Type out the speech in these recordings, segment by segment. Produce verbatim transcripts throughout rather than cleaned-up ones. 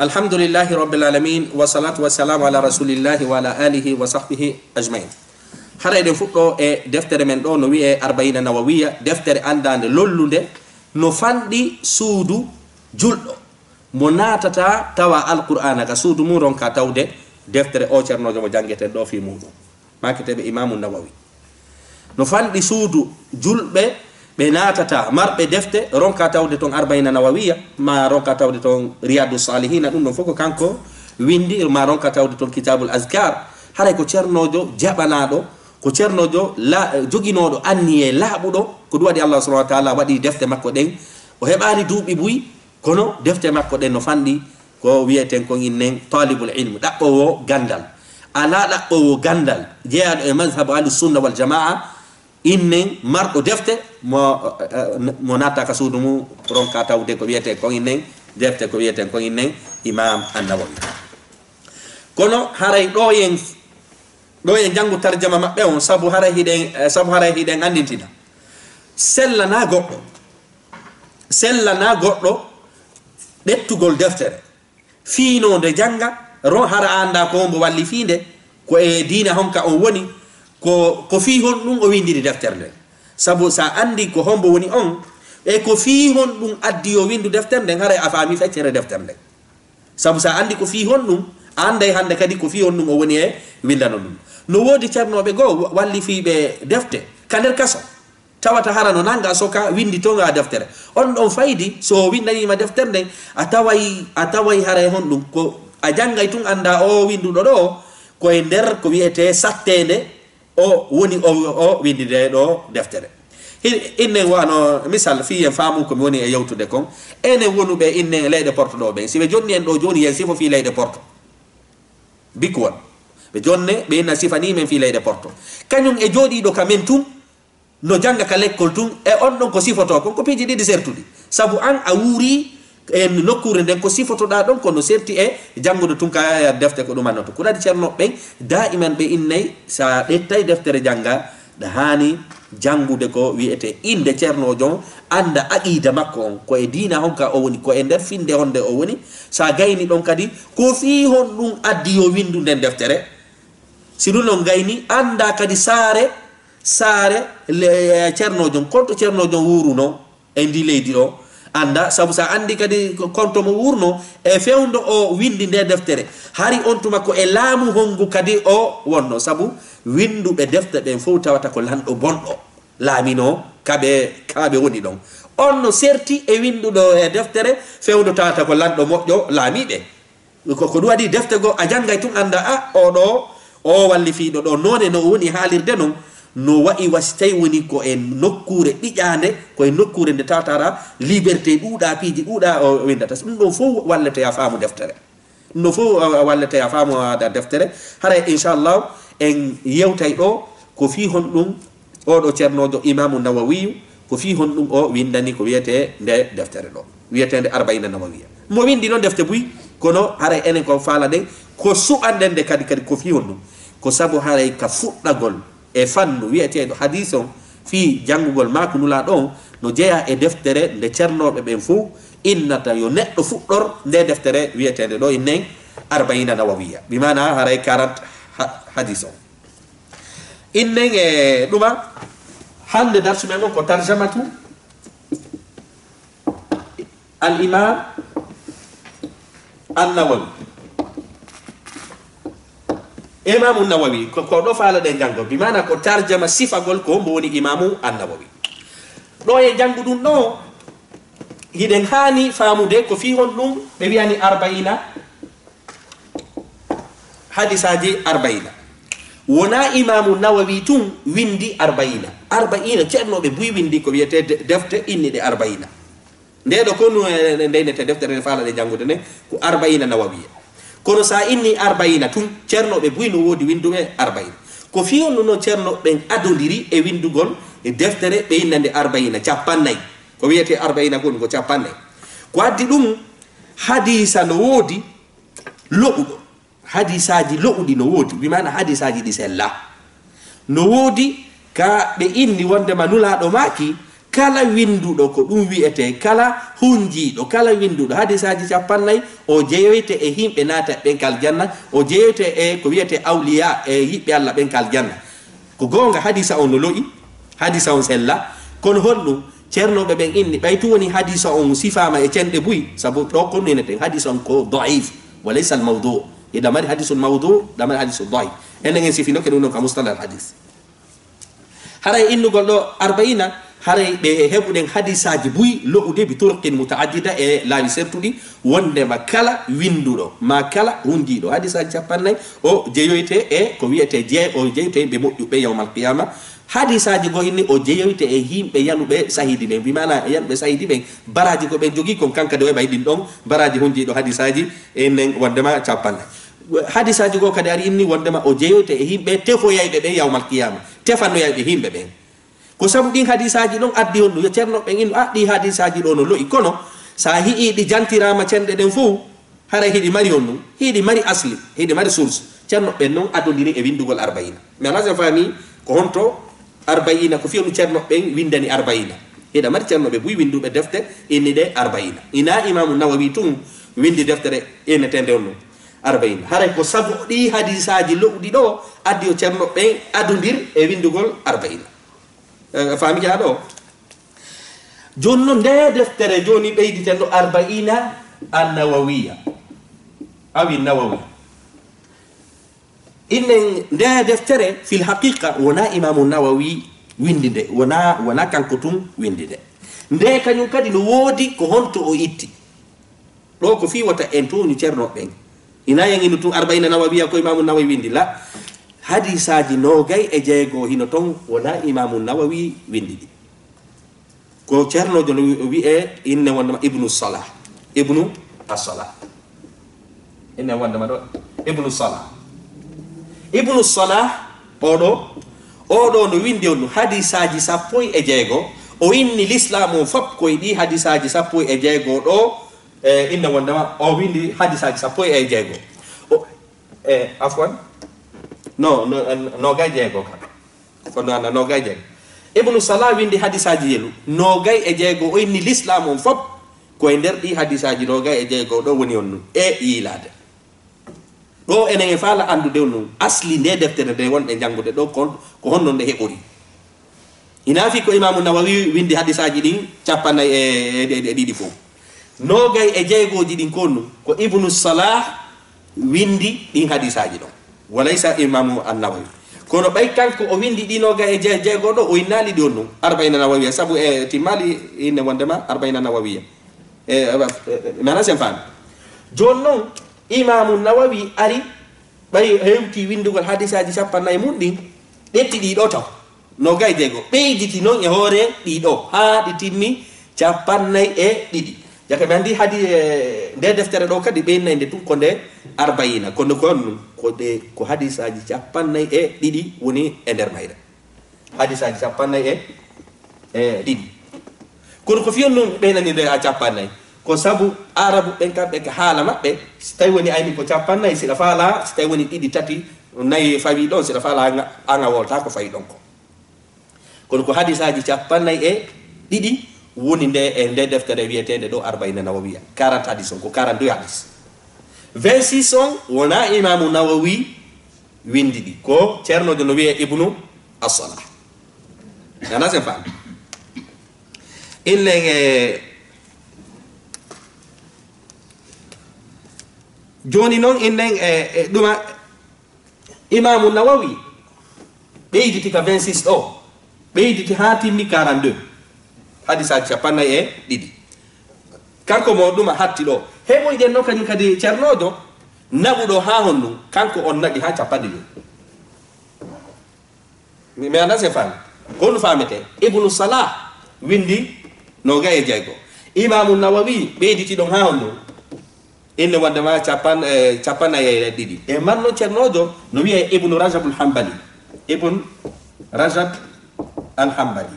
Alhamdulillahi Rabbil Alamin, wa salatu wa salamu ala Rasulillahi wa ala alihi wa sahbihi ajmain. Hara eɗen fuɗɗo e deftere men ɗo, no wi'e Arbaina Nawawiya, deftere andaande lollunde, no fanɗi suudu julɗo, mo naatata tawa Alqur'aana ka suudu mum, ronka tawde deftere o ceernoojo mo janngeten ɗo fii muuɗum. Maaketeeɓe Imaamu Nawawi. No fanɗi suudu julɓe ɓe naatata, marɓe defte, ronka tawde ton Arbaina Nawawiya, ma ronka tawde ton Riyadu Salihina, ɗum ɗon fof ko kanko windi, ma ronka tawde ton Kitabul Azkar. Haray ko ceernoojo jaɓanaaɗo, ko ceernoojo la-, joginooɗo anniye laaɓuɗo, ko ɗum waɗi Allah subhanahu wa taala waɗi defte makko ɗen. O heɓaali duuɓi buy, kono defte makko ɗen no fanɗi ko wiyeten kon innen talibul ilm, ɗaɓɓoowo gandal. Alaa ɗaɓɓoowo gandal jeyaaɗo e mazhabu ahlus sunna wal jamaa, innen marɗo defte mo, mo natta ka suudu mum, ronka tawde ko wiyeten kon innen defte, ko wiyeten kon innen Imam An-Nawawi. Kono haray ɗo yen, ɗo yen janngu tarjama maɓɓe on, sabu haray hiɗen, eh, sabu haray hiɗen anndintina. Sellana goɗɗo, sellana goɗɗo ɓettugol deftere, fiino nde jannga, ron hara annda ko mbo walli fii nde, ko e diina honka on woni, ko, ko fii honɗum o windiri deftere nden. Sabu sa anndi ko hombo woni on, e ko fii honɗum addi yo windu deftere nden, haray a faami feccere deftere nden. Sabu sa anndi ko fii honɗum, a annday hannde kadi ko fii honɗum o woni e windano ɗum. No woodi ceernooɓe goo wa-, wallifiiɓe defte ka nder kaso. Tawata hara no nanga soka windi to nga deftere. On ɗon faydi, so o windaniima deftere nden, a taway, a taway haray honɗum ko a janngay tun annda o winduɗo ɗo, ko e nder ko wi'etee satteende o woni o, o windi nde ɗo deftere. Hi-, innen wano misal, fii en faamu ko mi woni e yewtude kon. Enen wonuɓe innen leyɗe Porto ɗo ɓen, si ɓe jonni en ɗo jooni, yen sifo fii leyɗe Porto. Bikuwol. Ɓe jonne, ɓe inna sifanii men fii leyɗe Porto. Kañum e jooɗiiɗo ka men tun, no jannga ka lekkol tun, e on ɗon ko sifotoo kon, ko piiji ɗiɗi sertuɗi. Sabu an a wuuri e nokkuure nden, ko sifotoɗaa ɗon, ko no serti e janngude tun ka defte ko ɗum annoto. Kulaɗi ceerno ɓen, daa'iman ɓe innay, sa ƴettay deftere jannga, ɗa haani janngude ko wi'etee innde ceernoojo on, annda aqiida makko on, ko e diina honka o woni, ko e nder finnde honde o woni. Sa gayni ɗon kadi, ko fii honɗum addi yo winndu nden deftere? Si ɗum ɗon gayni, annda kadi saare, saare le-, ceernoojo on, konto ceernoojo on wuurunoo e ndi leydi ɗo, annda, sabu sa anndi kadi ko, konto mo wuurunoo e fewndo o winndi nde deftere, hari on tuma ko e laamu hongu kadi o wonnoo, sabu winnduɓe defte ɓen fof tawata ko lanɗo bonɗo laaminoo ka ɓe, ka ɓe woni ɗon. On no serti e winnduɗo e deftere fewndo tawata ko lanɗo moƴƴo laamiiɓe. Ko, ko ɗum waɗi defte goo, a janngay tun annda, a, oo ɗoo, oo wallifiiɗo ɗoo, noone no o woni haalirde non, no wa'i wa si tawi woni ko e nokkuure ɗiƴaande, ko e nokkuure nde tawata liberté ɗuuɗaa, piiji ɗuuɗaa o winndata. Ɗum ɗon fof wallete a faamu deftere. Ɗum ɗon fof, a, wallete a faamu a deftere. Haray, inchallahu, en yewtay ɗoo ko fii honɗum oo ɗoo ceernoojo Imaamu Nawawiyu, ko fii honɗum o winndani ko wiyetee nde deftere ɗoo, wiyeteende Arbaina Nawawiya. Mo winndi noon defte buy, kono haray enen ko faalaɗen, ko suɓanɗen nde kadi, kadi ko fii honɗum? Ko sabu haray ka fuɗɗagol e fannu wiyeteeɗo hadiis on, fii janngugol maaku Nulaaɗo on, no jeyaa e deftere nde ceernooɓe ɓen fof innata yo neɗɗo fuɗɗor nde deftere wiyeteende ɗoo innen Arbaina Nawawiya. Bi maana haray quarante ha-, hadiis on. Innen e ɗuma, hannde darsu men on ko tarjamatu al imam an-Nawawi. Imamu Nawawi, ko, ko ɗo faalaɗen janngo, bi maana ko tarjama sifagol ko mbo woni Imamu an-Nawawi. Ɗo e janngu ɗum ɗo, hiɗen haani faamude ko fii honɗum ɓe wiyani Arbaina, hadisaaji Arbaina. Wonaa Imaamu Nawawi tun winndi Arbaina. Arbaina, ceernooɓe buy winndi ko wiyetee de-, defte inniɗe Arbaina. Nde ɗo konu, e, nde, nde innetee deftere nde faalaɗen janngude nde, ko Arbaina Nawawiya. Kono sa inni Arbaina tun, ceernooɓe buy no woodi winnduɓe Arbaina. Ko fii honɗum non ceernooɓe ɓen adondiri e winndugol e deftere ɓe innande Arbaina cappannayi? Ko wiyetee Arbaina ko ɗum ko cappannayi. Ko addi ɗum, hadiisa no woodi lo'uɗo. Hadiisaaji lo'uɗi no woodi, bi maana hadiisaaji ɗi sellaa. No woodi ka ɓe inni wonndema Nulaaɗo maaki, Kala winnduɗo ko ɗum wi'etee, kala hunjiiɗo, kala winnduɗo hadisaaji cappannayi, o jeyoyte e yimɓe naataaɓe ɓen ka aljanna, o jeyoyte e ko wi'etee awliya, e yiɓɓe Alla ɓen ka aljanna. Ko goonga, hadiisa on no lo'i, hadiisa on sella, kono honɗum? Ceernooɓe ɓen inni, ɓay tun woni hadiisa on sifaama e cenɗe buy, sabu ɗoo ko inneten, hadiisa on ko da'iif, wa laysa al mawdu'. Hiɗa mari hadiisul mawdu', hiɗa mari hadiisul da'iif. Enen en sifinoke ɗum ɗon ka mustalah al hadiis. Haray innugol ɗoo Arba'iina, haray ɓe heɓuɗen hadiisaaji buy lo'ude bi turuqin muta'addida e laawi sertuɗi, wonndema kala winnduɗo, maa kala hunjiiɗo hadiisaaji cappannayi, o jeyoyte e ko wi'etee jee-, o jeyoyte e yimɓe moƴƴuɓe yawmal qiyaama. Hadiisaaji goo inni o jeyoyte e yimɓe yanuɓe sahiidi ɓen, bi maana yanuɓe sahiidi ɓen, baraaji ko ɓen jogii kon, kanka de o heɓay ɗin ɗon baraaji hunjiiɗo hadiisaaji, en nen wonndema cappannayi. Hadiisaaji goo kadi ari inni wonndema o jeyoyte e yimɓe tefoyayɓe ɓen yawmal qiyaama, tefanoyayɓe yimɓe ɓen. Ko sabu ɗin hadiisaaji ɗon addi honɗum? Yo ceernooɓe ɓen innu, a, ɗii hadiisaaji ɗoo no lo'i, kono si a hi'ii ɗi jantiraama cenɗe ɗen fow, haray hiɗi mari honɗum? Hiɗi mari asli, hiɗi mari source. Ceernooɓe ɓen non adondiri e winndugol Arba'iina. Mi anndaa si en faamii ko honto Arba'iina, ko fii honɗum ceernooɓe ɓen winndani Arba'iina. Hiɗa mari ceernooɓe buy winnduɓe defte, inni ɗe Arba'iina. Hinaa Imaamu Nawawi tun winndi deftere inneteende honɗum Arba'iina. Haray ko sabu ɗii hadiisaaji lo'uɗi ɗoo addi yo ceernooɓe ɓen adondir e winndugol Arba'iina. Eh, faamike haa ɗoo? Jooni non, ndee deftere jooni ɓeyditen ɗoo Arba'iina An-Nawawiyya. Awi Nawawi. Innen ndee deftere, fil haqiqa, wonaa Imaamu Nawawi winndi nde, wonaa, wonaa kanko tun winndi nde. Nde kañum kadi no woodi ko honto o itti. Ɗoo ko fii wota en tooñu ceernooɓe ɓen. Hinaa en innu tun Arba'iina Nawawiyya ko Imaamu Nawawi winndi, la. Hadiisaaji noogay e jeego hino ton, wonaa Imaamu Nawawi winndi ɗi. Ko ceernoojo no wi-, wi'ee inne wonndema Ibnu Salah. Ibnu As-Salah. Inne wonndema ɗoo Ibnu Salah. Ibnu Salah, oo ɗoo, oo ɗoo no winndi on hadiisaaji sappo e jeego. O inni lislaamu on fop ko e ɗii hadiisaaji sappo e jeego ɗoo, e inne wonndema o winndi hadiisaaji sappo e jeego. O, e, afwan. No, no, noogay jeego ka. Kono ana noogay jeego. Ibnu Salah winndi hadiisaaji yelu noogay e jeego, o inni lislaamu on fop ko e nder ɗii hadiisaaji noogay e jeego ɗoo woni on nun. E yiilaade. Ɗoo enen e faala anndude on nun. Asli ndee deftere nde wonɗen janngude ɗoo kon, ko honno nde heɓori? Hinaa fii ko Imaamu Nawawi winndi hadiisaaji ɗin cappannayi e, e, e, e ɗiɗi fow. Noogay e jeegooji ɗin ko on nun, ko Ibnu Salah winndi ɗin hadiisaaji ɗon. Wa laysa Imaamu An-Nawawi. Kono ɓay kanko o winndi ɗi noogay e je-, jeego ɗoo, o innaali ɗi on nun, Arba'iina Nawawiyya, sabu e timmaali inne wonndema Arba'iina Nawawiyya. E, e, e, mi anndaa si en faami. Jooni non, Imaamu Nawawi ari, ɓay hewti winndugol hadiisaaji cappannayi mun ɗin, ƴetti ɗii ɗoo taw. Noogay e jeego. Ɓeyditi non e hoore ɗii ɗoo, haa ɗi timmi cappannayi e ɗiɗi. Jaka mi anndi hadi, e, ndee deftere ɗoo kadi ɓeynnay nde tun ko nde Arba'iina. Kono ko on nun, ko ɗe, ko hadiisaaji cappannayi e ɗiɗi woni e nder mayre. Hadiisaaji cappannayi e, e ɗiɗi. Kono ko fii on nun ɓeynani nde a cappannayi? Ko sabu Aarabu ɓen kamɓe ka haala maɓɓe, si tawi woni ayni ko cappannayi, si ɗa faala, si tawi woni ɗiɗi, tati, nayi fawi ɗon, si ɗa faala, an a, an a wolta ko fawi ɗon ko. Kono ko hadiisaaji cappannayi e ɗiɗi woni nde, e nde deftere wi'eteende ɗoo Arba'iina Nawawiyya. Quarante hadiis on, ko quarante-deux hadiis. Vingt-six on wonaa Imaamu Nawawi winndi ɗi. Ko ceernoojo no wi'ee Ibnu As-Salah. Ana sen faami? Innen e, jooni non innen e, e ɗuma Imaamu Nawawi ɓeyditi ka vingt-six ɗoo, ɓeyditi haa timmi quarante-deux, hadiisaaji cappannayi e ɗiɗi. Kanko mo ɗuma hatti ɗoo. Heɓoyɗen non kañum kadi ceernoojo naɓuɗo haa honɗum, kanko on naɓi haa cappanɗe jowi. Mi, mi anndaa si en faami. Ko honɗum faametee? Ibnu Salah winndi noogay e jeego. Imaamu Nawawi ɓeyditi ɗon haa honɗum? Inne wonde ma capan-, eh, cappannayi e ɗiɗi. E man non ceernoojo no wi'ee Ibnu Rajabul Hanbali. Ibn Rajab al Hanbali.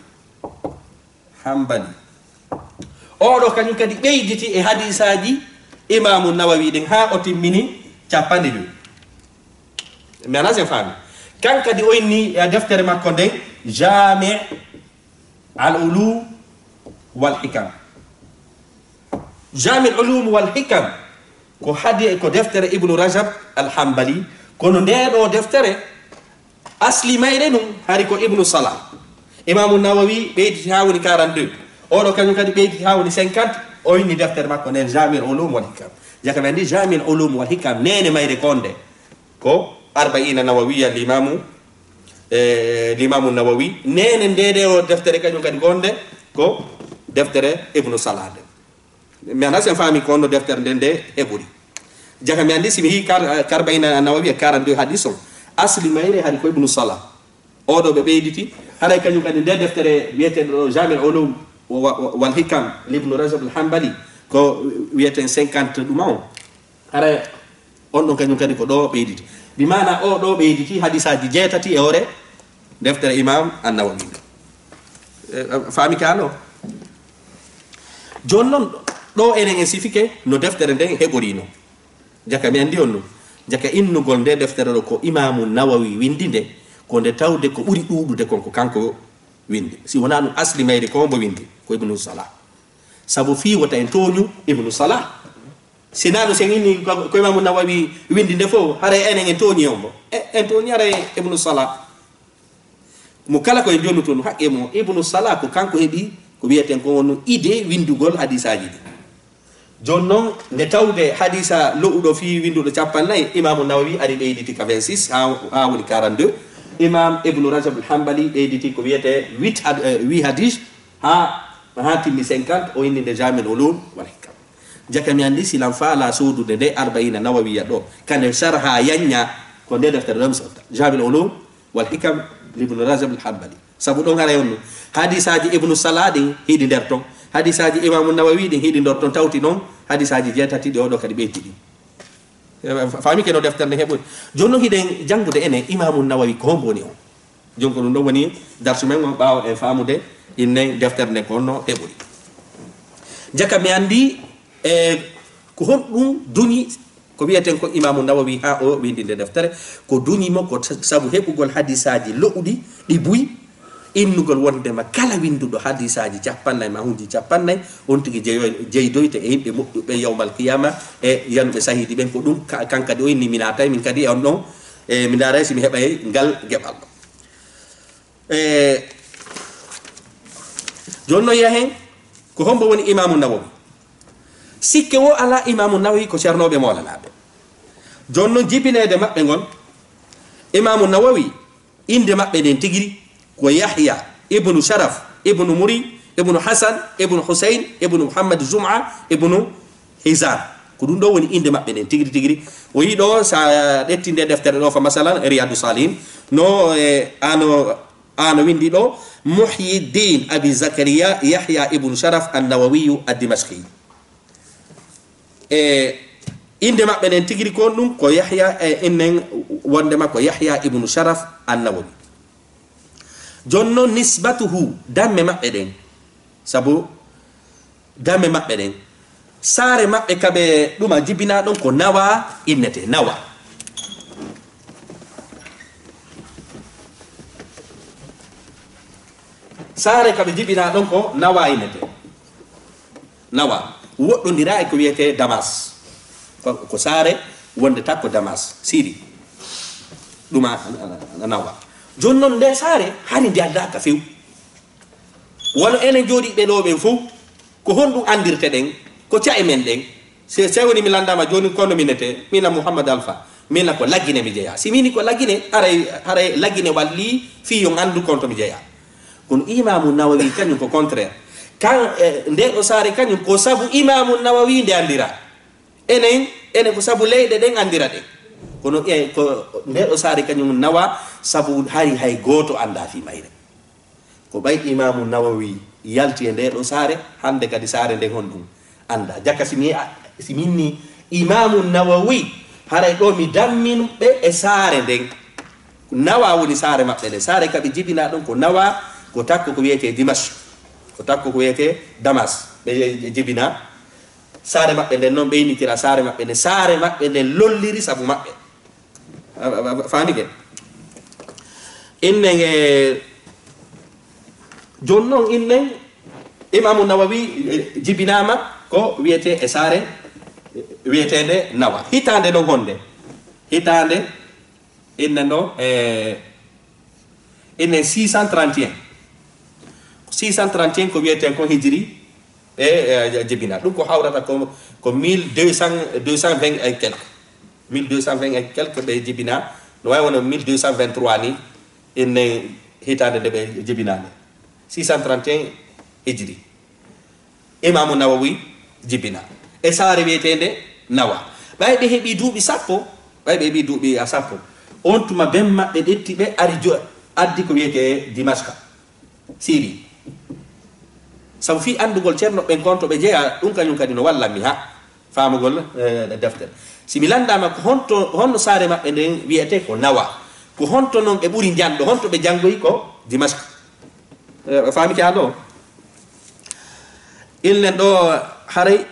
Hanbali. Oo ɗoo kañum kadi ɓeyditi e hadiisaaji Imaamu Nawawi ɗin haa o timmini cappanɗe jowi. Mi anndaa si en faami. Kan kadi o inni e deftere makko nden, Jaami' al Ulum Wal Hikam. Jami'ul Ulum wal Hikam ko hadi, ko deftere Ibnu Rajab al Hambali, kono nde ɗo deftere asli mayre ɗum hari ko Ibnu Salah. Imamu Nawawi ɓeyditi haa woni quarante-deux. Oɗo kañum kadi ɓeyditi haa woni cinquante. O inni deftere makko nden Jami'ul Ulum wal Hikam. Jaka men ndi Jami'ul Ulum wal Hikam, nene mayre ko nde ko Arba'ina Nawawiya, limamu, e, limamu Nawawi. Nene nde ɗo deftere kañum kadi ko nde ko deftere Ibnu Salah nde. Mi anndaa si en faami ko honno deftere nden nde heɓori. Jaka mi anndi si mi yii kar-, Arba'ina Nawawiya quarante-deux hadis on, asli mayre hari ko Ibnu Salah. Oɗo ɓe ɓeyditi, haray kañum kadi nde deftere wiyeteeɗo ɗo Jami'ul Ulum wa-, wa-, wal Hikam, Ibnu Rajab al Hambali, ko wiyeten cinquante ɗuma on. Haray on ɗon kañum kadi ko ɗo ɓeyditi. Bi maana o ɗo ɓeyditi hadisaaji jeetati e hoore deftere Imam An-Nawawi. E, faami ka no? Jooni noon, ɗo enen en sifike no deftere nden heɓorino. Jaka mi anndi on ɗum. Jaka innugol nde deftere ɗo ko Imaamu Nawawi winndi nde, ko nde tawde ko ɓuri ɗuuɗude kon ko kanko winndi. Si wonaa ɗum, asli mayri ko mbo winndi, ko Ibnu Salah. Sabu fii wota en tooñu Ibnu Salah. Si naa ɗum, si en inni ko, ko Imaamu Nawawi winndi nde fof, haray enen en tooñi on mbo. E, en tooñi haray Ibnu Salah. Mo kala ko en jonnuto no haqqe mo. Ibnu Salah ko kanko heɓi ko wiyeten ko wonno idée winndugol hadisaaji ɗi. Jooni noon, nde tawde hadisa lo'uɗo fii winnduɗo cappannayi, Imaamu Nawawi ari ɓeyditi ka vingt-six, haa, haa woni quarante-deux. Imaam Ibnu Rajab al Hambali ɓeyditi ko wiyetee huit had-, eh, huit hadis, haa, haa timmi cinquante, o inni nde Jami'ul Ulum wal Hikam. Jaka mi anndi si lan faalaa soodude nde Arba'ina Nawawiya ɗo, ka nde sharha yanña, ko nde deftere ɗo mi sotta. Jami'ul Ulum wal Hikam, Ibnu Rajab al Hambali. Sabu ɗon haray on no hadisaaji Ibnu Salah ɗin hiɗi nder ton. Hadisaaji Imaamu Nawawi ɗin hiɗi nder ton. Tawti noon hadisaaji jeetati ɗi oɗo kadi ɓeyti ɗin. E, fa-, faami ke no deftere nden heɓori. Jooni noon hiɗen janngude enen Imaamu Nawawi ko hombo woni on. Jooni ko ɗum ɗon woni darsu men on ɓaawo en faamude innen deftere nden ko honno heɓori. Jaka mi anndi, e, ko honɗum duñi ko wiyeten ko Imaamu Nawawi haa o winndi nde deftere, ko duñi mo ko t-, sabu heɓugol hadisaaji lo'uɗi, ɗi buy, innugol wondema kala winnduɗo hadisaaji cappannayi ma hunji cappannayi, on tigi jeyo-, jeydoyte e yimɓe moƴƴuɓe yawmal qiyama e yanuɓe sahiidi ɓen. Ko ɗum ka-, kan kadi o inni mi naatay min kadi e on ɗon, e mi ndaaray si mi heɓay ngal geɓal. E, jooni noon yahen, ko hombo woni Imaamu Nawawi? Sikke wo alaa, Imaamu Nawawi ko Ceernooɓe Moolanaaɓe. Jooni noon jibineede maɓɓe ngon, Imaamu Nawawi, innde maɓɓe nden tigiri ko Yahya ibnu Sharaf ibnu Muri ibnu Hasan ibnu Husayn ibnu Muhammad Jum'a ibnu Hizam. Ko ɗum ɗo woni innde maɓɓe nden tigiri tigiri. O yii ɗo, sa ƴetti nde deftere ɗo, fa masalan, Riyadu Salihin, no, e, ano, ano winndi ɗo, Muhyiddin Abi Zakariya Yahya ibnu Sharaf An-Nawawiyu Ad-Dimashqi. E, innde maɓɓe nden tigiri ko ɗum ko Yahya, e, innen wondema ko Yahya ibnu Sharaf An-Nawawi. Jooni noon, nisbatuhu, damme maɓɓe ɗen, sabu damme maɓɓe ɗen, saare maɓɓe ka ɓe ɗuma jibinaa ɗon ko Nawa innete, Nawa. Saare ka ɓe jibinaa ɗon ko Nawa innete. Nawa woɗɗondiraa e ko wiyetee Damas. Ko, ko saare wonde takko Damas, Siri. Ɗuma, a, a, a, Nawa. Jooni noon, nde saare hari nde anndaaka few. Wano enen jooɗiiɓe ɗo ɓen fow, ko honɗum anndirte ɗen? Ko ca'e men ɗen. Se, se woni mi lanndaama jooni, kono mi nete, mina Muhammad Alfa, mina ko Lagine mi jeyaa. Si mini ko Lagine, haray, haray Lagine wallii fii yon anndu kon to mi jeyaa. Kono Imaamu Nawawi kañum ko contraire. Kan, e, nde ɗo saare kañum ko sabu Imaamu Nawawi nde anndiraa. Enen, enen ko sabu leyɗe ɗen anndira ɗen. Kono e, ko nde ɗo saare kañum Nawa sabu hari hay gooto anndaa fii mayre. Ko ɓay Imaamu Nawawi yalti e nde ɗo saare, hannde kadi saare nden honɗum anndaa. Jaka si mi, a, si min ni Imaamu Nawawi, haray ɗo mi dammin ɓe e saare nden. Nawa woni saare maɓɓe nden. Saare ka ɓe jibinaa ɗon ko Nawa, ko takko ko wiyetee Dimash. Ko takko ko wiyetee Damas. Ɓe jibinaa. Saare maɓɓe nden noon ɓeynitira saare maɓɓe nden. Saare maɓɓe nden lolliri sabu maɓɓe. A, a, a, faamike? Innen e, jooni noon innen, Imaamu Nawawi, eh, jibinaama ko wiyetee e saare, eh, wiyeteende Nawa. Hitaande noon honde? Hitaande inne ɗo, eh, inne six cent trente et un. Six cent trente et un ko wiyetee ko hijiri, ɓe, eh, jibina. Ɗum ko hawrata ko, ko mille deux cents, deux cent vingt et quelques. Mille deux cent vingt et quelques ɓe jibina. No waawi wona mille deux cent vingt-trois ni, inne hitaande nde ɓe jibina nde. Six cent trente et un hijiri. Imaamu Nawawi jibina e saare wiyeteende Nawa. Ɓay ɓe heɓi duuɓi sappo, ɓay ɓe heɓi duuɓi a sappo, on tuma ben maɓɓe ƴetti ɓe, ari jo-, addi ko wiyetee Dimaska, Siri. Sabu fii anndugol ceerno ɓen kon to ɓe jeyaa, ɗum kañum kadi no walla mi ha faamugol, eh, deftere. Si mi lanndaama ko honto, honno saare maɓɓe nden wiyetee ko Nawa, ko honto non ɓe ɓuri njannde, honto ɓe janngoyi ko Dimaska? Eh, faamike haa ɗo? Illen ɗo haray.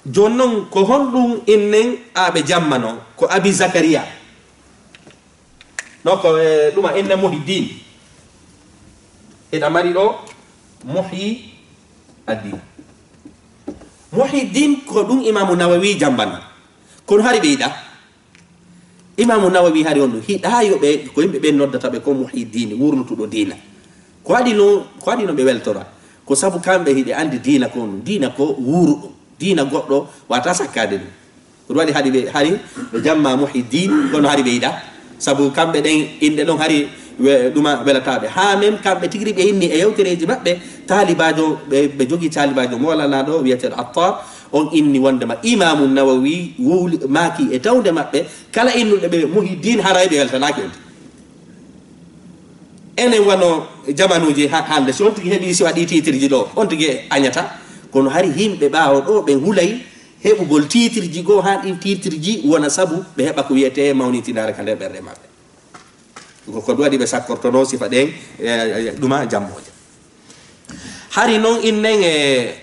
Jooni non, ko honɗum innen aɓe jamma non? Ko Abi Zakariya. Non ko, eh, ɗuma inne Muhiddin. Eɗa mari ɗo Muhyi Addin. Muhiddin ko ɗum Imaamu Nawawi jambanno. Kono hari ɓe yiɗa. Imaamu Nawawi hari on ɗum, hiɗa yo ɓe, ko yimɓe ɓen noddata ɓe ko Muhyiddin, wurnutuɗo diina. Ko waɗi no, ko waɗi no ɓe weltora? Ko sabu kamɓe hiɓe anndi diina ko ɗum, diina ko wuuruɗo, diina goɗɗo wata sakkaade ɗum. Ko ɗum waɗi hari ɓe, hari ɓe jamma Muhyiddin, kono hari ɓe yiɗa. Sabu kamɓe ɗen inɗe ɗon hari we-, ɗuma welataɓe. Haa men kamɓe tigi ri ɓe inni e yewtereeji maɓɓe, taalibaajo, ɓe, ɓe jogii taalibaajo Mawlana ɗo wiyeteeɗo Attar, on inni wondema Imaamu Nawawi wowli, maaki e tawnde maɓɓe, kala innuɗo ɓe Muhiddin haray ɓe weltanaaki on tigi. Enen wano jamanuuji ha-, hannde, si on tigi heɓi, si waɗi tiitirji ɗo, on tigi añata. Kono hari yimɓe ɓaawo ɗo ɓe hulay heɓugol tiitirji goo, haa ɗin tiitirji wona sabu ɓe heɓa ko wiyetee mawnintindaare ka nder ɓerɗe maɓɓe. Ko, ko ɗum waɗi ɓe sakkortono sifa ɗen, e, e, ɗuma jammooje. Hari non innen e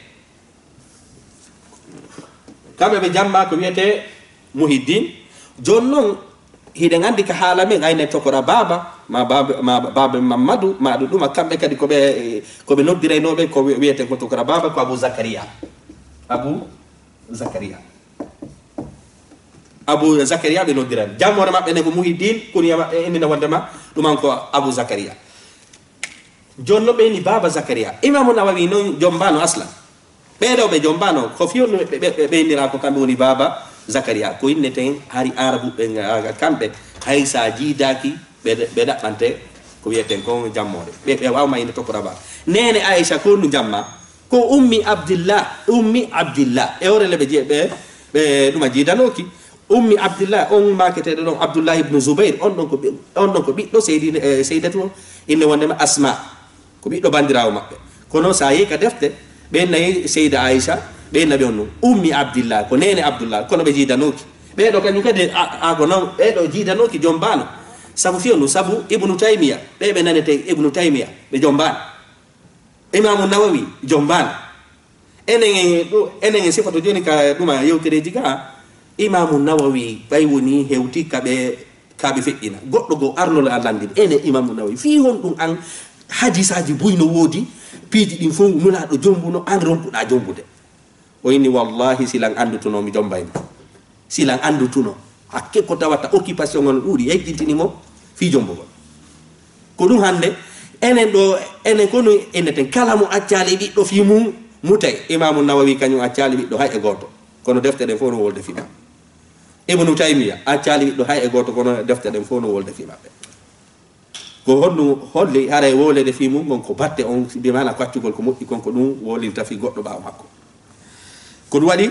kamɓe ɓe jamma ko wiyetee Muhiddin. Jooni non, hiɗen anndi ka haala men, ayne tokora baaba, ma baaba, ma baaba Mammadu, ma ɗum ɗuma, kamɓe kadi ko ɓe, ko ɓe noddiraynooɓe, ko wi-, wiyetee ko tokora baaba, ko Abu Zakariya. Abu Zakariya. Abu Zakariya ɓe noddirani. Jammoore maɓɓe ne ko Muhiddin, kuniya maɓɓe innina wondema ɗuman ko Abu Zakariya. Jooni no ɓe inni Baaba Zakariya. Imaamu Nawawi non jombaano aslan. Ɓee ɗoo ɓe jombaano, ko fiyonno ɓe, ɓe, ɓe, ɓe innira ko kamɓe woni Baaba Zakariya. Ko inneten hari Aarabuɓe nga, kamɓe, hay sa jiidaaki, ɓe, ɓe ɗaɓɓante ko wiyeten kon jammoore. Ɓe, ɓe waawma inde tokko ɗaɓa. Neene Aysa ko honno jamma? Ko Ummi Abdillah, Ummi Abdillah. E hoore le ɓe je-, ɓe, ɓe ɗuma jiidanooki. Ummi Abdillah, on maaketeeɗo ɗon, Abdullah ibnu Zubayr, on ɗon ko ɓi-, on ɗon ko ɓiɗɗo Seydi, eh, Seydatu o, innde wondema Asma. Ko ɓiɗɗo banndiraawo maɓɓe. Kono so a yehi ka defte, ɓe nayi Seyda Aysa, ɓe naɓi on ɗum. Ummi Abdillah, ko neene Abdullah, kono ɓe jiidanooki. Ɓee ɗoo kañum kadi, a, a ko non, ɓee ɗoo jiidanooki jombaano. Sabu fiyo ɗum, sabu Ibnu Taymiya, ɓe ɓe nanete Ibnu Taymiya, ɓe jombaano. Imaamu Nawawi, jombaano. Enen e ɗo, enen e sifoto jooni ka ɗuma yewtereeji ka, Imaamu Nawawi, ɓay woni hewti ka ɓe, ka ɓe feƴƴina. Goɗɗo goo arnolo a lanndin, enen Imaamu Nawawi, fii honɗum an hadisaaji buy no woodi, piiji ɗin fof Nulaaɗo jombuno, an ronkuɗaa jombude? O inni, "Wallahi, silan anndutuno mi jombayno." Silan anndutuno. Hakke ko tawata occupation on ɗuuɗi, yejjintini mo fii jombugol. Ko ɗum hannde, enen ɗo, enen kono inneten, kala mo accaali ɓiɗɗo fii mum, mutay. Imaamu Nawawi kañum accaali ɓiɗɗo hay e gooto. Kono defte ɗen fof no wolde fii maɓɓe. Ibnu Taymiya accaali ɓiɗɗo hay e gooto, kono defte ɗen fof no wolde fii maɓɓe. Ko honɗum holli haray wowleede fii mum ngon ko batte on, bi maana ko accugol ko moƴƴi kon, ko ɗum wowlinta fii goɗɗo ɓaawo makko. Ko ɗum waɗi,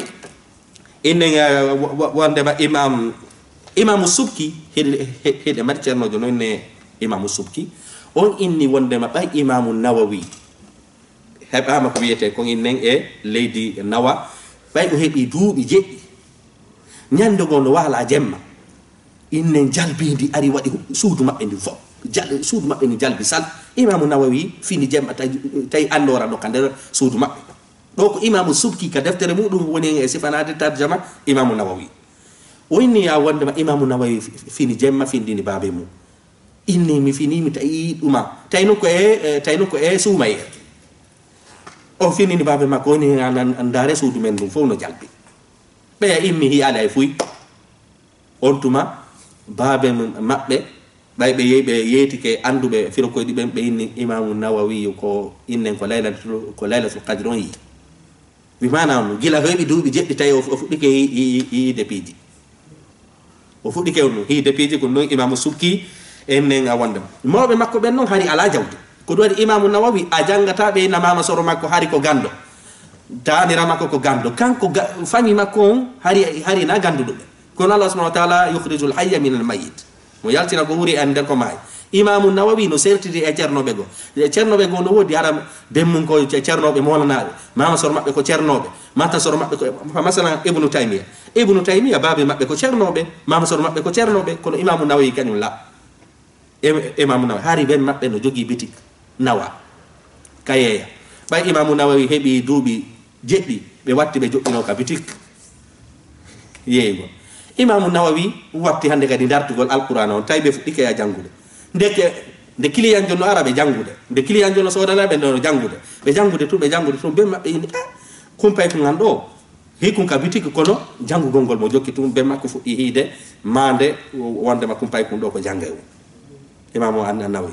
innen, eh, wo-, wo-, wondema Imam, Imamu Subki, hiɗe, he-, hiɗe mari ceernoojo noon ne Imamu Subki, on inni wondema ɓay Imamu Nawawi heɓaama ko wiyetee kon innen e leydi Nawa, ɓay o heɓi duuɓi jeɗɗi, ñande goo no waala jemma, innen jalbiindi ari waɗi hu-, suudu maɓɓe ndin fof. Jal-, suudu maɓɓe ndin jalbi sal. Imamu Nawawi fini jemma tawi, tawi annoora ɗo ka nder suudu maɓɓe. Ɗo ko Imamu Subki ka deftere muɗum woni e sifanaade tarjama Imamu Nawawi. O inni ya wondema Imamu Nawawi fi-, fini jemma findini baabe mum. Inni mi fini mi tawi ɗuma. Tawi no ko e, e, tawi no ko e suumayee. O finini baabe makko, woni an, an, an ndaare suudu men ndun fow no jalbi. Ɓeya immi hiyaali ay fuy. On tuma, baabe m-, maɓɓe, ɓay ɓe yehi, ɓe yeetike annduɓe firokoyɗi ɓen, ɓe inni Imaamu Nawawiyu ko innen ko laylatul, ko laylatul qadri on yi'i. Wi maana on, gila heɓi duuɓi jeɗɗi tawi o fu-, o fuɗɗike yi-, yi-, yi-, yiide piiji. O fuɗɗike on ɗum, hiide piiji ko non Imaamu Sukki, en nen a wonde. Mawɓe makko ɓen non hari alaa jawdi. Ko ɗum waɗi Imaamu Nawawi a janngataa ɓe na maama soro makko hari ko ganndo. Taanira makko ko ganndo. Kanko ga-, fami makko on hari, hari na gannduɗo ɓe. Kono Allah subhanahu wa ta'ala yukhrijul hayya minal mayyit. Mo yaltina ko wuri e nder ko maayi. Imaamu Nawawi no sertidi e cernooɓe goo. E cernooɓe goo no woodi hara bemmun ko ce-, cernooɓe moolanaaɓe. Maama soro maɓɓe ko cernooɓe. Mata soro maɓɓe ko, fa masalan Ibnu Taymiya. Ibnu Taymiya baabe maɓɓe ko cernooɓe. Maama soro maɓɓe ko cernooɓe. Kono Imaamu Nawawi kañum la. E, Imaamu Nawawi. Hari ben maɓɓe no jogii bitik. Nawa. Kayeya. Ɓay Imaamu Nawawi heɓi duuɓi jeɗɗi, ɓe watti ɓe joɗɗinoo ka bitik. Yeeygo. Imaamu Nawawi watti hannde kadi dartugol Alqur'aana on, tawi ɓe fuɗɗike ya janngude. Nde ke-, nde kiliyanjo no ara ɓe janngude. Nde kiliyanjo no soodana ɓe no janngude. Ɓe janngude tun, ɓe janngude tun, ben maɓɓe inni, "Ah, kumpay ko ngan ɗoo. Hikun ka bitik kono janngugol ngol mo jokki tun, ben makko fuɗɗi hiide, maande, wonde ma kumpay kun ɗoo ko janngay on." Imaamu An-, An-Nawawi.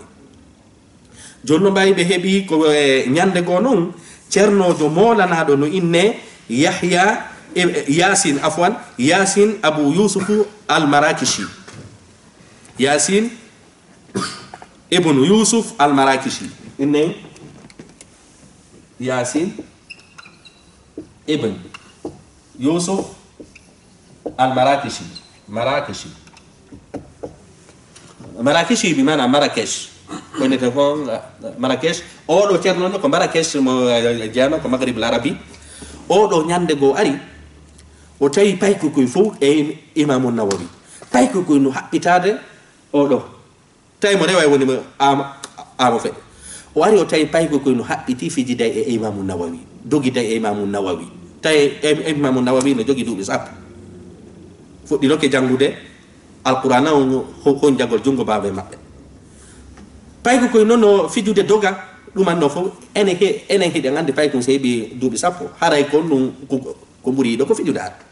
Jooni no mbayi ɓe heɓi ko, e, ñande goo non, cernoojo moolanaaɗo no inne Yahya, e, e, Yasin, afwan, Yasin Abu Yusufu Al-Marakishi. Yasin ibn Yusuf Al-Marakishi. Inne Yasin ibn Yusuf Al-Marakishi. Marakishi. Marakishi bi maana Marrakesh. Ko innete fof, ah, Marrakesh. Oɗo ceerno no ko Marrakesh mo, eh, jeeyano ko Maghrib Larabi. Oɗo ñande goo ari, o tawi paykokoy fof e Imaamu Nawawi. Paykokoy no haɓɓitaade oɗo. Tawi mo rewa e woni mo aamo, aamo feɗe. O ari o tawi paykokoy no haɓɓiti fijiday e Imaamu Nawawi, dogiday e Imaamu Nawawi. Tawi e, e Imaamu Nawawi no jogi duuɓi sappo. Fuɗɗi roke janngude Alqur'aana on ho-, honjagol junngo baabe maɓɓe. Paykokoy noon no fijude doga, ɗuman no fof, enen he-, enen hiɗen anndi paykun so heɓi duuɓi sappo, haray kon ɗum ko, ko ɓuri yiɗo ko fijude addu.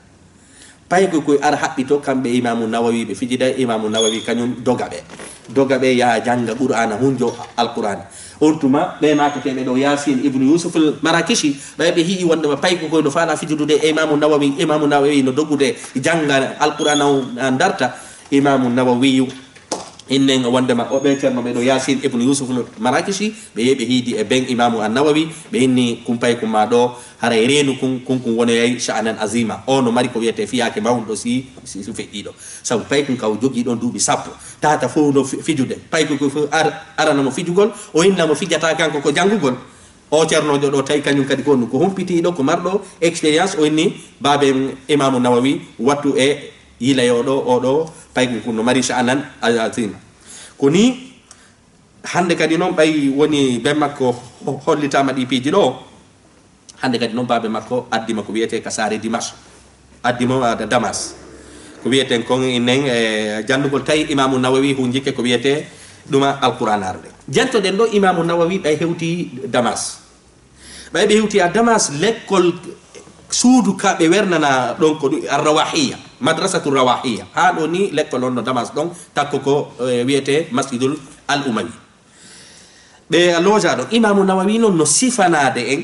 Paykokoy ara haɓɓito kamɓe Imaamu Nawawi, ɓe fijida Imaamu Nawawi, kañum doga ɓe. Doga ɓe yaha jannga Qur'aana, hunjo Alqur'aana. On tuma, ɓe maakateeɓe ɗo Yasin ibn Yusuf al-Marakishi, ɓay ɓe hi'i wondema paykokoy no faala fijudude e Imaamu Nawawi, Imaamu Nawawi no dogude jannga Alqur'aana on, darta Imaamu Nawawiyu. Innen wondema o ɓe ceerno ɓe ɗo Yasin ibn Yusuf al-Marakishi, ɓe yehi ɓe hiidi e ben Imaamu An-Nawawi, ɓe inni kun paykun ma ɗo, haray reenu kun, kun kun wonoyay sha'anan azima. O no mari ko wiyete fiyaake mawnɗo si, si, si feƴƴiiɗo. Sabu paykun ka o jogii ɗon duuɓi sappo. Tata fof no fi-, fijude. Paykokoy fof ar-, arana mo fijugol, o inna mo fijata kanko ko janngugol. O ceernoojo ɗo tawi kañum kadi ko, ko humpitiiɗo, ko marɗo expérience, o inni baabe Imaamu Nawawi wattu e yilayo ɗo, o ɗo paykun kun no mari sha'anan azima. Ko ni hannde kadi noon ɓay woni ben makko ho-, hollitaama ɗi piiji ɗo. Hannde kadi noon baabe makko addi mo ko wiyetee ka saare Dimash. Addi mo, ah, Damas. Ko wiyeten kon inen e janndugol tawi Imaamu Nawawi hunjike ko wiyetee ɗuma Alqur'aanaare nde. Jantoɗen ɗo Imaamu Nawawi ɓay hewti Damas. Ɓay ɓe hewti a Damas lekkol suudu ka ɓe wernana ɗon ko ɗum Ar-Rawahiya, Madrasatu Rawahiya. Haa ɗo ni lekkol on no Damas ɗon, takko ko, eh, wiyetee Masjidul Al-Umawi. Ɓe looja ɗon. Imaamu Nawawi noon no sifanaade en.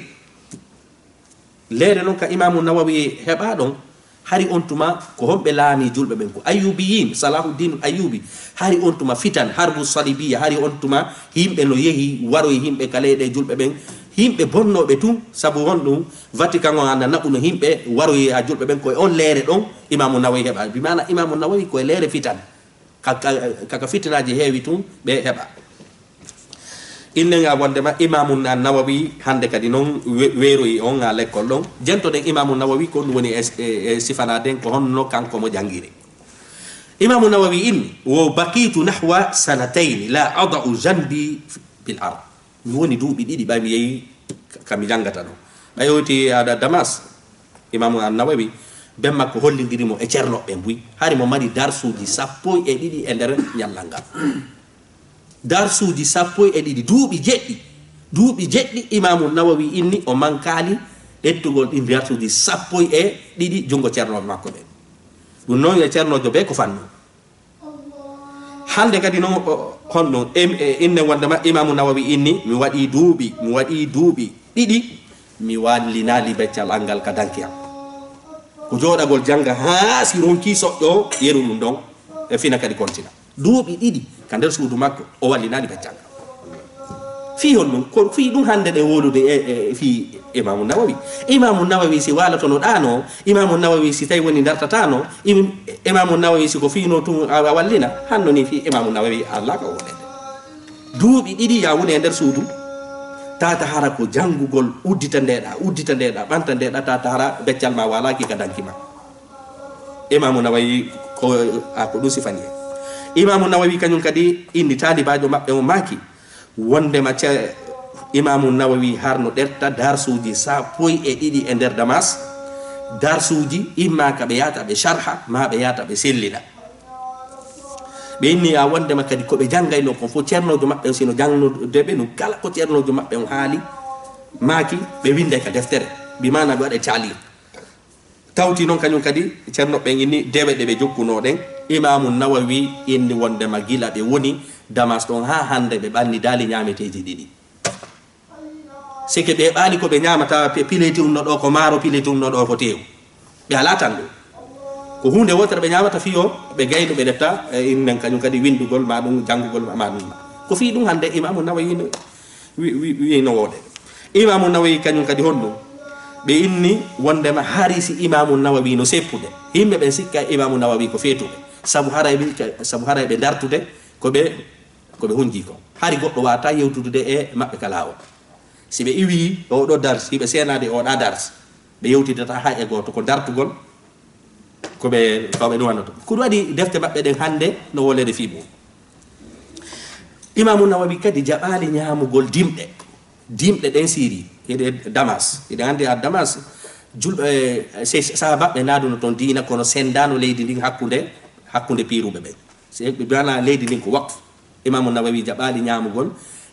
Leere noon ka Imaamu Nawawi heɓa ɗon, hari on tuma ko honɓe laami julɓe ɓen? Ko Ayyubiyin, Salahuddin Ayyubi. Hari on tuma fitan, Harbu Salibiya, hari on tuma yimɓe no yehi, waroyi yimɓe ka leyɗe julɓe ɓen. Yimɓe bonnooɓe tun, sabu honɗum Vatican on ana naɓuno yimɓe, waroyi ha julɓe ɓen. Ko e on leere ɗon Imaamu Nawawi heɓa. Bi maana Imaamu Nawawi ko e leere fitan. Ka, ka, ka, ka fitinaaji heewi tun ɓe heɓa. Innenga wondema Imaamu Nawawi hannde kadi noon we-, weeroyi on ŋa lekkol ɗon. Jentoɗen Imaamu Nawawi ko ɗum woni e, e, e sifanaaden ko honno kanko mo janngiri. Imaamu Nawawi inni, "Wo baqitu nahwa sanatayni la ada'u janbi bil ard." Mi woni duuɓi ɗiɗi ɓay mi yehi ka, ka mi janngata ɗon. Ɓay o woti aɗa Damas, Imaamu An-Nawawi, ben makko hollindiri mo e ceernoɓe ɓen buy. Hari mo mari darsuuji sappo e ɗiɗi e nder ñallal ngal. Darsuuji sappo e ɗiɗi, duuɓi jeɗɗi. Duuɓi jeɗɗi Imaamu Nawawi inni o mankaali ƴettugol ɗin darsuuji sappo e ɗiɗi junngo ceernooɓe makko ɓen. Ɗum noon e ceernoojo bee ko fannu. Hannde kadi noon, o, honɗum? Em, e, inne wonndema Imaamu Nawawi inni, mi waɗii duuɓi, mi waɗii duuɓi ɗiɗi, mi wallinaali beccal an ngal ka danki am. Ko jooɗagol jannga haa si ronkii soƴƴoo yeru ɗum ɗon, e fina kadi kontina. Duuɓi ɗiɗi ka nder suudu makko, o wallinaali beccal ngal. Fii honɗum? Ko fii ɗum hannde ɗen wowlude e, e fii Imaamu Nawawi. Imaamu Nawawi si waalotono ɗaano, Imaamu Nawawi si tawi woni dartataano, Im-, Imaamu Nawawi si ko fiino tun a, a wallina, hanno ni fii Imaamu Nawawi a allaaka wowleede. Duuɓi ɗiɗi ya woni e nder suudu, tata hara ko janngugol uddita ndeeɗa, uddita ndeeɗa, ɓanta ndeeɗa, tata hara beccal ma waalaaki ka danki ma. Imaamu Nawawi ko, a, ko ɗum sifani en. Imaamu Nawawi kañum kadi inni taalibaajo maɓɓe on maaki, wondema ce-, Imaamu Nawawi harno ɗerta darsuuji sappo e ɗiɗi e nder Damas, darsuuji imma ka ɓe yahata ɓe sharha, ma ɓe yahata ɓe sellina. Ɓe inni a wondema kadi ko ɓe janngayno kon fof, ceernoojo maɓɓe on sino janngude ɓe ɗum, kala ko ceernoojo maɓɓe on haali, maaki ɓe winnday ka deftere, bi maana ɓe waɗa taalif. Tawti noon kañum kadi, ceerno ɓen inni dewe ɗe ɓe jokkunoo ɗen, Imaamu Nawawi inni wondema gila ɓe woni Damas ɗon haa hannde ɓe ɓanni daali ñaameteeji ɗiɗi. Sike ɓe ɓaali ko ɓe ñaamata, pe-, pileti umno ɗo ko maaro, pileti umno ɗo ko teewu. Ɓe alaa tan ɗum. Ko huunde wootere ɓe ñaamata fii o, ɓe gayno ɓe ɗefta, e innen kañum kadi winndugol ma ɗum, janngugol ma, ma ɗum. Ko fii ɗum hannde Imaamu Nawawi no wi-, wi-, wi-, no wooɗe. Imaamu Nawawi kañum kadi honɗum? Ɓe inni wondema hari si Imaamu Nawawi no seppude, yimɓe ɓen sikka Imaamu Nawawi ko feetuɓe. Sabu haray ɓe, sabu haray ɓe dartude ko ɓe, ko ɓe hunji kon. Hari goɗɗo waata yewtudude e maɓɓe ka laawol. Si ɓe iwii e oɗo dars, hiɓe seenaade e oɗa dars, ɓe yewtidata hay e gooto, ko dartugol ko ɓe, ko ɓe nuwanoto. Ko ɗum waɗi defte maɓɓe ɗen hannde no wolede fii mum. Imaamu Nawawi kadi jaɓaali ñaamugol dimɗe. Dimɗe ɗen Siiri, hiɗe Damas. Hiɗen anndi a Damas, julɓe, eh, se-, sahaabaaɓe naaduno toon diina, kono senndaano leydi ndin hakkunde, hakkunde piiruɓe ɓen. Se ɓe mbi'ana leydi ndin ko waqf. Imaamu Nawawi jaɓaali ñaamugol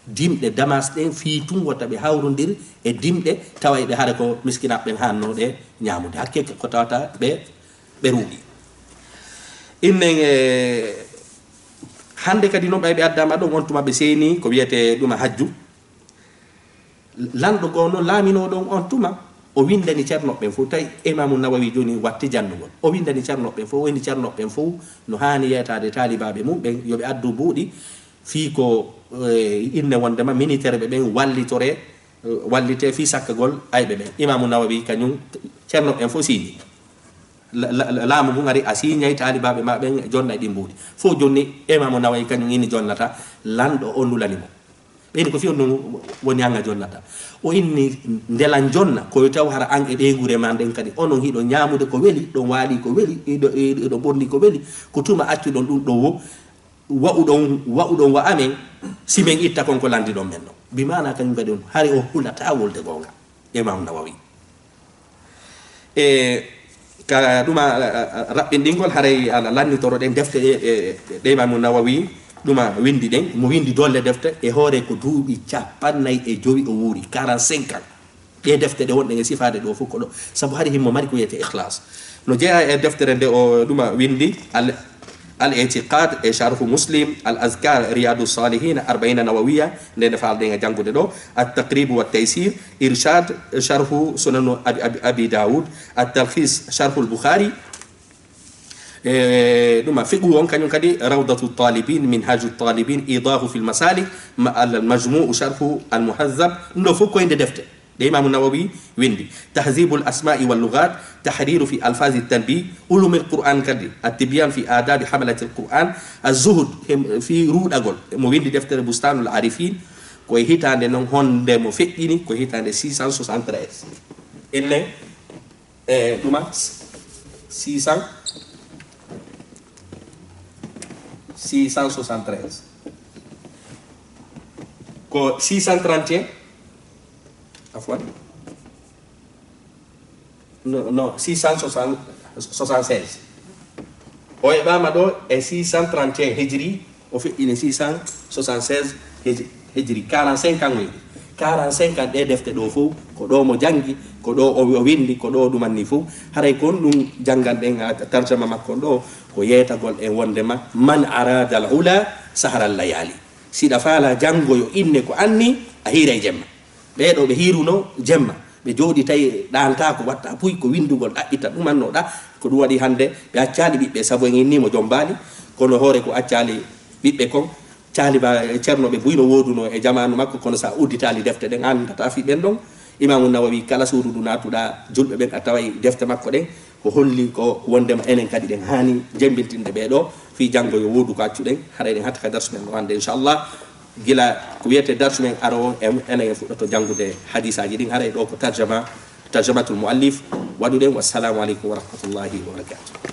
dimɗe Damas ɗen fii tun wota ɓe hawrondir e dimɗe tawa eɓe hara ko miskinaaɓe ɓen haannoo ɗe ñaamude. Hakke ko tawata ɓe, ɓe ruuɗi. Innen, e, hannde kadi noon ɓay ɓe addaama ɗon on tuma ɓe seeni ko wiyetee ɗuma hajju. Lanɗo goo noon laaminoo ɗon on tuma, o winndani ceerno ɓen fof, tawi Imaamu Nawawi jooni watti jannugol. O winndani ceerno ɓen fof, o inni ceerno ɓen fof no haani yeetaade taalibaaɓe mum ɓen, yo ɓe addu buuɗi fii ko, eh, inne wondema miniterɓe ɓen wallitore, eh, wallite fii sakkagol ayɓe ɓen. Imaamu Nawawi kañum, ceerno ɓen fof siini. La-, la-, la-, laamu ngun ari a siiñay taalibaaɓe ma ɓen jonnay ɗin buuɗi. Fof jonni Imaamu Nawawi kañum inni jonnata, lanɗo o nulani mo. Ɓeydi ko fii on ɗon woni an a jonnata. O inni, ndelan jonna, ko yo taw hara an e ɓeynguure ma nden kadi, onon hiɗon ñaamude ko weli, ɗon waali ko weli, hiɗo, hiɗo ɓorni ko weli, ko tuma accuɗon ɗum ɗo wo, wa'uɗon, wa'uɗon wa amen, si men itta kon ko landiɗon men ɗon. Bi maana kañum kadi on, hari o hulataa wolde goonga. Imam Nawawi. E ka ɗuma, a, a, raɓɓinɗingol, haray ala lannitoro ɗen defte ɗe, ɗe, ɗe Imamu Nawawi ɗuma windi ɗen. Mo windi dolle defte, e hoore ko duuɓi capannay e jowi o wuuri, quarante-cinq ans. Ɗe defte ɗe wonɗen e sifaade ɗo fof ko ɗo. Sabu hari himo mari ko wiyetee Ikhlas. No jeyaa e deftere nde o ɗuma windi, al, Al Itiqad e Sharhu Muslim, Al Azkar, Riyadu Salihin, Arbaina Nawawiya, nde nde faalɗen e janngude ɗo, At Taqrib wa Taysir, Irshad, Sharhu Sunanu Abi, Abi, Abi Dawud, At Talkhis, Sharhul Bukhari, e ɗuma fiqhu on kañum kadi, Rawdatu Talibin, Minhaju Talibin, Idahu fil Masalik, ma, Al Majmu'u, Sharhu Al Muhazzab, ɗum ɗo fof ko e nde defte. Ɗe Imamu Nawawi windi, Tahzibul Asma'i wal Lughat, Tahriru fi Alfazi Tanbih, Ulumil Qur'an kadi, At Tibyan fi Adabi Hamalatil Qur'an, Az Zuhud, hem, fi ruuɗagol. Mo windi deftere Bustanul Arifin, ko e hitaande noon honde mo feƴƴini, ko hitaande six cent soixante-treize. Enne, e, ɗuma, six cents, six cent soixante-treize. Ko six cent trente et un, afwan. Non, non, six cent soixante, soixante-seize. O heɓaama ɗo e six cent trente et un hijri, o feƴƴini six cent soixante-seize hij-, hijri, quarante-cinq ans o heɓi. Quarante-cinq ans ɗe defte ɗo fof, ko ɗo mo janngi, ko ɗo o, o winndi, ko ɗo ɗumanni fof. Haray ko on ɗum jannganɗen, a, tarjama makko on ɗo, ko yeetagol en wonndema, "Man arada al ula sahara al layali." Siɗa faala janngoyo inne ko anni, a hiiray jemma. Ɓee ɗo ɓe hiiruno jemma, ɓe jooɗi tawi ɗaantaako, watta puy ko winndugol, ɗaɓɓita ɗumannoɗa. Ko ɗum waɗi hannde ɓe accaali ɓiɓɓe, sabu en inni mo jombaali, kono hoore ko accaali ɓiɓɓe kon. Caali ba, eh, ceerno ɓe buy no wooduno e jamaanu makko, kono sa udditaali defte ɗen, an ndata fi ɓen ɗon. Imaamu Nawawi, kala suudu ndu naatuɗa julɓe ɓen, a taway defte makko ɗen. Ko holli ko wondema enen kadi ɗen haani jembintinde ɓee ɗo, fii janngo yo woodu ko accuɗen. Haray ɗen hatta ka darsu men no hannde, inchallah. Gila ko wiyete darsu men arowo, en, enen en fuɗɗoto janngude hadisaaji ɗin. Haray ɗo ko tarjama, tarjamatul muallif waɗuɗen. Wassalamu aleykum wa rahmatullahi wa barakatuh.